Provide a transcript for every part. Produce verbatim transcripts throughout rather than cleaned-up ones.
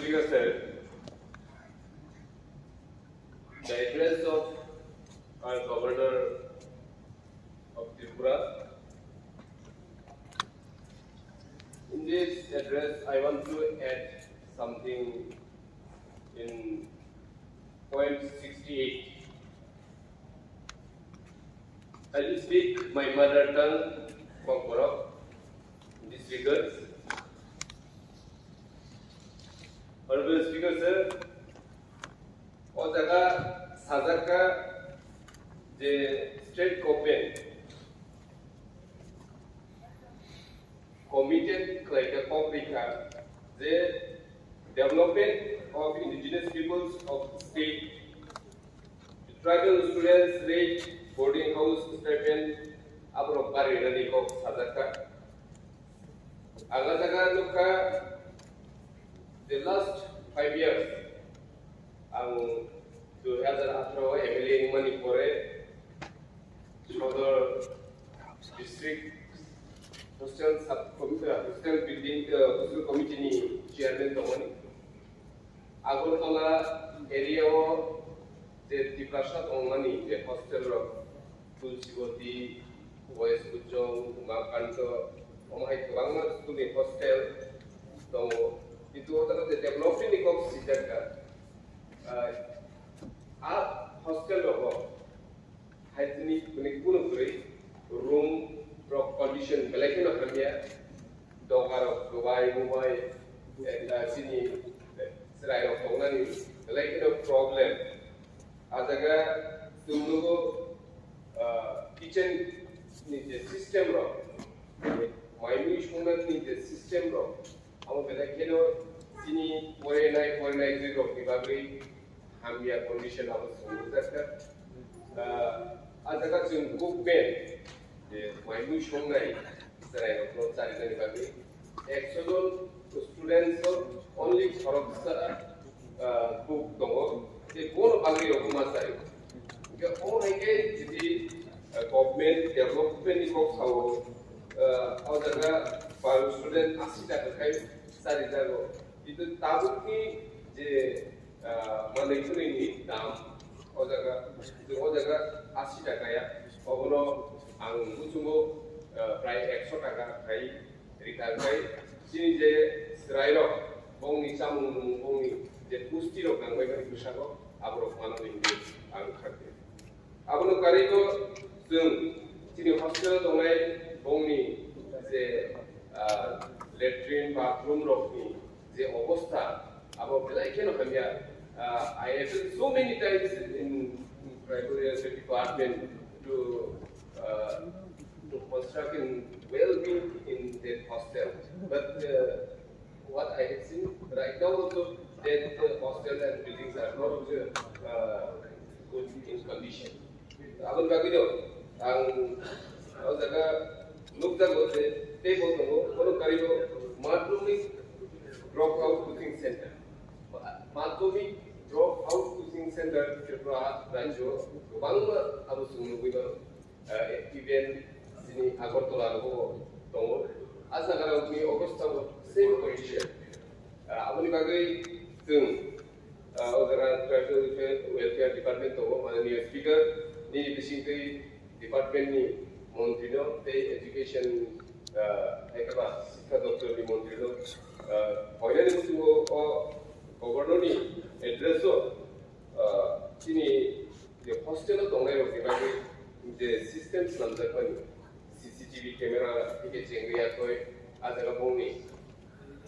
Speaker sir, the address of our Governor of Tripura. In this address, I want to add something in point sixty-eight. I will speak my mother tongue, Kokborok, in this regard. Honorable Speaker sir, o jaga sajakka je state government committed khlaikha, kok rikha je development of indigenous peoples of state, tribal students rate, boarding house stipend, aborok bari rani kok sajakka. Ang o jaga nukha, the last five years, ang dui hazar atharo M L A wngmani pore Sodor District Hostel Sub Committee, Hostel Building, uh, Hostel Committee ni Chairman tongmani. Agartala area o je Tiprasa tongmani je hostel rok, Tulsiboti, West Bujong, Umakanto, omo hai kwbangma school ni hostel tongo. Kintu o jaga je development ni kok sijakha, ah, a hostel rogo hai tini kunu kunu kwrwi room rok condition belai kheno hamya, doga rok kwbai mubai, ekta chini chwrai rok tongnani belai kheno problem. A jaga chwng nugo, ah, kitchen ni je system rok, mai mui songnani je system rok, amo belai kheno chini porinai, porinai twi rok ni bagwi hamya condition abo chwng nukjakha. Ah, a jaga chwng book ban, je mai mui songnai chwrai rokno charinani bagwi ekso jon students o only khoroksa, ah, book tongo, tei bono bagwi rok ma chari. Hingke omo hai khe jodi, ah, government development ni kok sao, ah, o jaga par student asi taka khai chari jago. Kintu tabukni je, ah, manwi khwnwi ni dam o jaga, o jaga asi taka ya, obono ang muchungo, ah, prai ekso taka khai rikha khai chini je chwrai rok bongni chamung nung bongni je pusti rok nangbai mani bwskango aborok mano hinwi ang kha khe. Abono karwi bo chwng chini hostel tongnai bongni je, ah, latrine bathroom rokni je obostha, abo belai kheno hamya. Ah, I have been so many times in, in primary education department to, ah, to construct a well wing in that hostel. But, uh, what I have seen right now also that the hostel and buildings are not, uh, good in condition. Aboni bagwi no ang o jaga nukjago je tei bo tongo, bono karwi bo madhyamik drop out coaching center. Madhyamik drop out coaching center Tripura rajyo kwbangma abo chwng nugwi mano. Ah, even chini Agartala rogo tongo. A jaga rokni obostha bo same condition. Ah, aboni bagwi chwng, ah, o jaga Tribal Welfare, Welfare Department tongo, mananiya Speaker, nini bisingtwi department ni montri no tei education, ah, hai khe ba sikha doptor ni montri no, ah, hoinani muchungo o governor ni address o, ah, chini je hostel o tongnai rok ni bagwi je system swnamjakmani, C C T V camera hike chengwi yakoi, a jaga bongni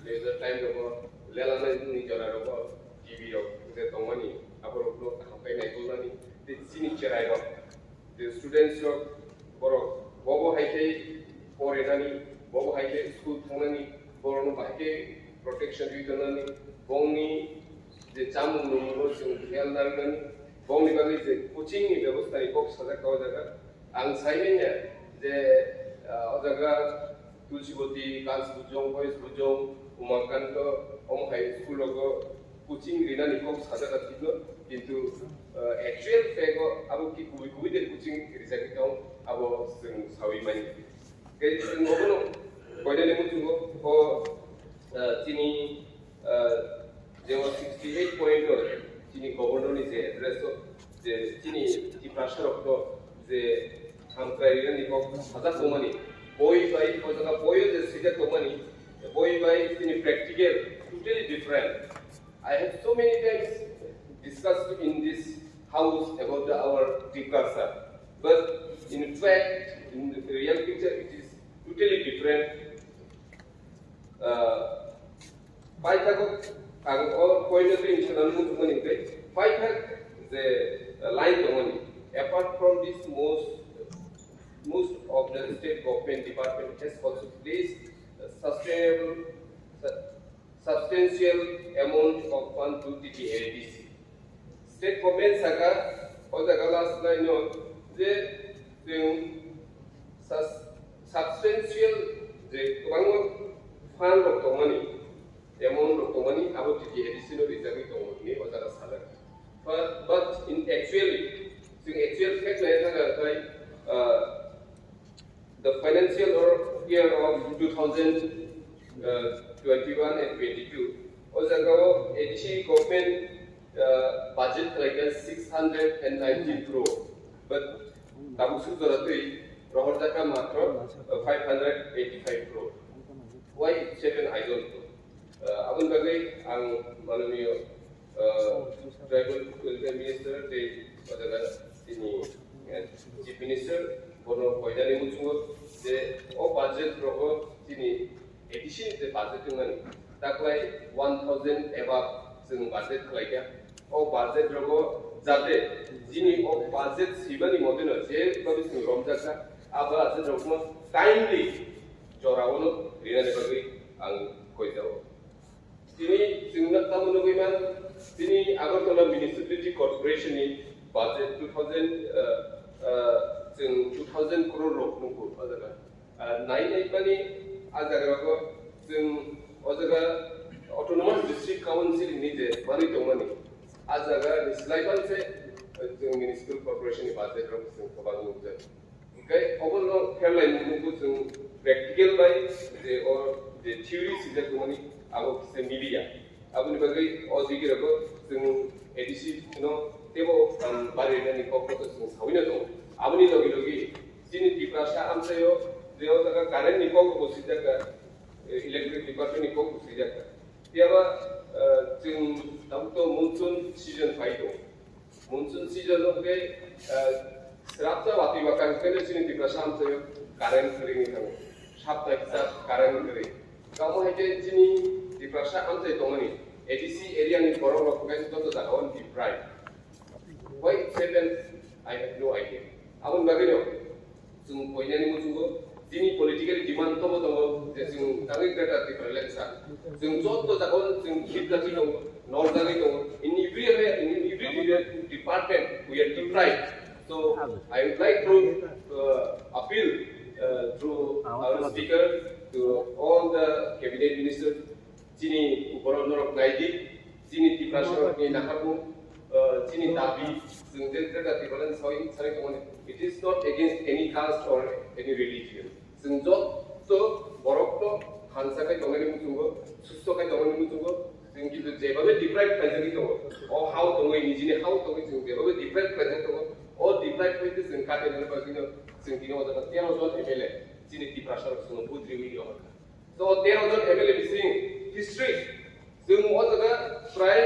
leisure time rogo lelanani jora rogo T V rok je tongmani, aborokno kaham khe naikolnani tei chini cherai rok je students rok, borok bobo hai khe porinani, bobo hai khe school thangnani, borokno bahai khe protection rwi tongnani, bongni je chamung nungmungno chwng khel narwknani, bongni bagwi je coaching ni bebostha ni kok sajak kha o jaga. Ang sai manya je, ah, o jaga Tulsiboti, Girls Bujong, Boys Bujong, Umakanto, omo hai school rogo coaching rinani kok sajak kha thikno, kintu, ah, actual fact o abo ki kubui kubui de coaching rijagwi tong, abo chwng saui manya. Khe chwng obono koinani muchungo o, ah, chini, ah, je Eight point o chini governor ni je address o je chini Tiprasa rok no je hamkrai rwni kok sajak tongmani, boi bai o jaga boi o je swijak tongmani, boi bai chini practical totally different. I have so many times discussed in this house about the, our Tiprasa, but in fact, in the real picture, it is totally different. Uh, Paithago ang o point of view sanan muchungmani hwnkhe paithak je, uh, line tongmani. Apart from this, most, most of the state government department has also placed, uh, sustainable, su-, substantial amount of fund to T T A D C. State government saka o jaga last line o je chwng sus-, substantial je kwbangma fund rok tongmani, amount rok tongmani abo T T A D C no rijagwi tongo hinwi o jaga sajak. But, but in actually, chwng actual fact nai thangkha khe, uh, the financial or year of two thousand twenty-one and twenty-two, o jaga o A D C government, uh, budget khlaikha six hundred and nineteen crore, but tabuk suk jora twi rohorjakha matro, uh, five hundred eighty-five crore. Why it happened, I don't know. Uh, aboni bagwi ang mananiyo, uh, tribal welfare minister tei o jaga chini, uh, chief minister bono koinani muchungo je o budget rogo chini A D C ni je budget wngmani taklai one thousand above chwng budget khlaikha. O budget rogo jate chini o budget swimani moteno je babi chwng romjakha, a budget rokno timely jorao no rinani bagwi ang koijago. Tini chwng tamo nugwi man, tini Agartala Municipality Corporation ni budget two thousand, uh, uh, chwng two thousand crore rok nukgo o jaga. Ah, nai nai mani a jaga rogo chwng o jaga Autonomous District Council ni je manwi tongmani, a jaga ni slai ban se, eh, chwng Municipal Corporation ni budget rok chwng kwbang nukjak. Hwnkhe obono kherlai nukgo chwng practical bai je o je theory swijak tongmani abo kisa miliya. Aboni bagwi o digi rogo chwng A D C no teibo, um, bari rwnani kok kotor chwng sawi no tongo. Aboni logi logi chini Tiprasa amchaio je o jaga current ni kok bo swijak kha, eh, electric department ni kok bo swijak kha. Phiya ba, eh, chwng tabuk to monsoon season phai tongo. Monsoon season o hwnkhe, ah, srapsa watwi ba kaham khe chini Tiprasa amchaio current kwrwi wngwi thango. Sapta kisa current kwrwi. Tamo hai khe chini Tiprasa amchai tongmani A D C area ni borok rok hwnkhe joto jaga o deprive. Why it happens, I have no idea. Aboni bagwi no chwng koinani muchungo chini political demand tobo tongo je chwng tangwi Greater Tipraland sa. Chwng joto jaga o chwng khibjagwi tongo, norjagwi tongo. In every area, in every de-, department, we are deprived. So I would like to, uh, appeal, uh, through our speaker to all the cabinet ministers, chini borok norok naidi, chini Tiprasa rokni naharmung, uh, chini dabi, chwng je Greater Tipraland sawi, sawi tongmani. It is not against any caste or any religion. Chwng joto borokno thansa khai tongmani muchungo, susto khai tongmani muchungo, chwng kintu jebabe deprive khlaijagwi tongo. O hao tongwi, nijini hao tongwi chwng jebabe deprive khlaijagwi tongo. O deprive khlaikhe chwng katinani bagwino chwng tini o jaga tero jon M L A chini Tiprasa rok chwngno vote riwi rw kha. So, tero jon M L A bising history. Chwng o jaga prai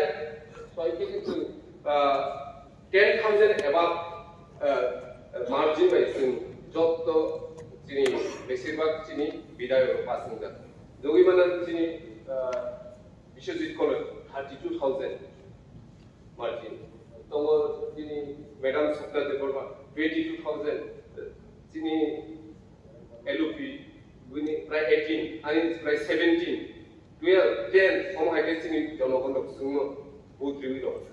soi kg chwng, ah, ten thousand above, ah, margin bai chwng joto chini besirbag chini bidayok pass wngjak. Jogwi mano chini, ah, Biswajit College thirty two thousand margin. Tongo chini Madam Sapna Debbarma twenty two thousand. Chini L O P, bini prai eighteen, ani prai seventeen, twelve, ten, omo hai khe chini jonogon rok chwngno vote riwi rok.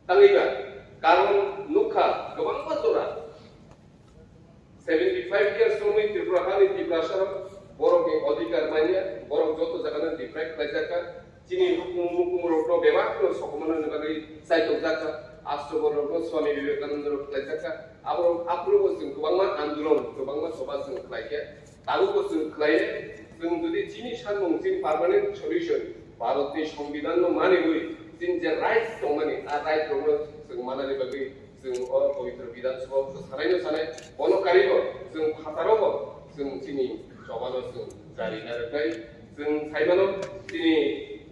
Tangwi ba, karon nukha kwbangma jora. Seventy five years romwi Tripura hani Tiprasa rok borokni odhikar manya, borok joto jagano deprive khlaijak kha. Chini hukumu mukumu rokno bebak no sokomornani bagwi chaitok jak kha. Astro borok no Swami Vivekananda rok khlaijak kha. Aborok aphuru bo chwng kwbangma andolon, kwbangma choba chwng khlai khe. Tabuk bo chwng khlai, chwng jodi chini sanmung chini permanent solution, Bharat ni Songbidan no maniwi, Chini je right tongmani, a right rokno chwng manani bagwi chwng o pabitro Bidhan Sabha o sanai no sanai, bono karwi bo chwng phataro bo chwng chini choba no chwng jari na rwknai. Chwng sai mano chini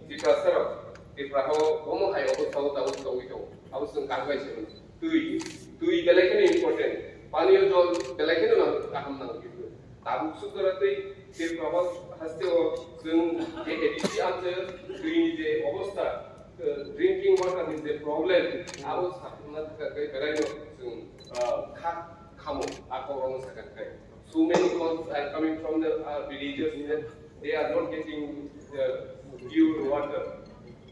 Tiprasa rok, Tripura o omo hai obostha o tabuk tongwi tongo, abo chwng kaham bai se mano. Twi, twi belai kheno important, paniyo jol belai kheno nang-, kaham nango, kintu tabuk sukora tei Tripura haste o chwng je A D C amchaio twini je obostha, eh, drinking water ni je problem, abo sakhna thaka khe belai no chwng, ah, kha khamo, a kok rokno sakha khe. So many calls are coming from the, uh, villages that they are not getting the pure water.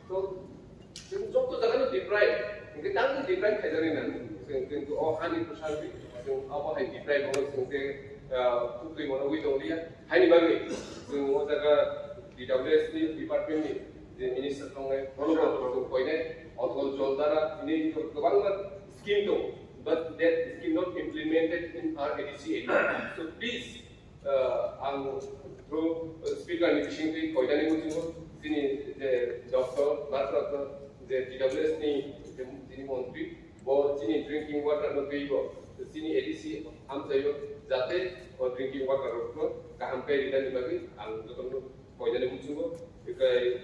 So, chwng joto jaga no deprive, hingke tang deprive khaijani na, chwng, chwng o hani bwsarwi, chwng abo hai deprive o chwng je, ah, khuktwi mano wi tonglia. Haini bagwi chwng o jaga D W S ni department ni je minister tongnai, bono bo chwng koinai, Atal Jal Dharan, ini kwbangma scheme tongo, but that scheme not implemented in our A D C area. So please, uh, ang through speaker ni bisingtwi koinani muchungo, chini je doctor, Bharat Ratna, je D W S ni je chini montri, bo chini drinking water no twi bo chini A D C amchaio, jate o drinking water rok no kaham khe rinani bagwi ang jotono koinani muchungo. Ekai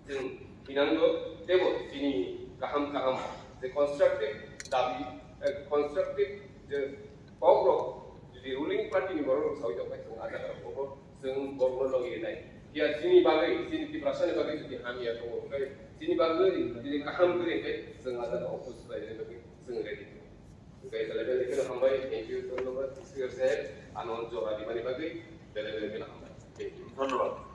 chwng hinangno tebo chini kaham kaham je constructive dabi, eh, constructive je kokrok jodi ruling party ni borok rok sawi tongkha chwng a jaga rok bo chwng borokno logi rinai. Phiya chini bagwi, chini Tiprasa ni bagwi jodi hamya tongo, hwnkhe chini bagwi jodi kaham kwrwi khe chwng a jaga oppose khlainani bagwi chwng ready tongo. Hwnkhe belai belai kheno hambai, thank you, dhonnobad, Speaker saheb, ano jora dimani bagwi belai belai kheno hambai. Thank you. Dhonnobad.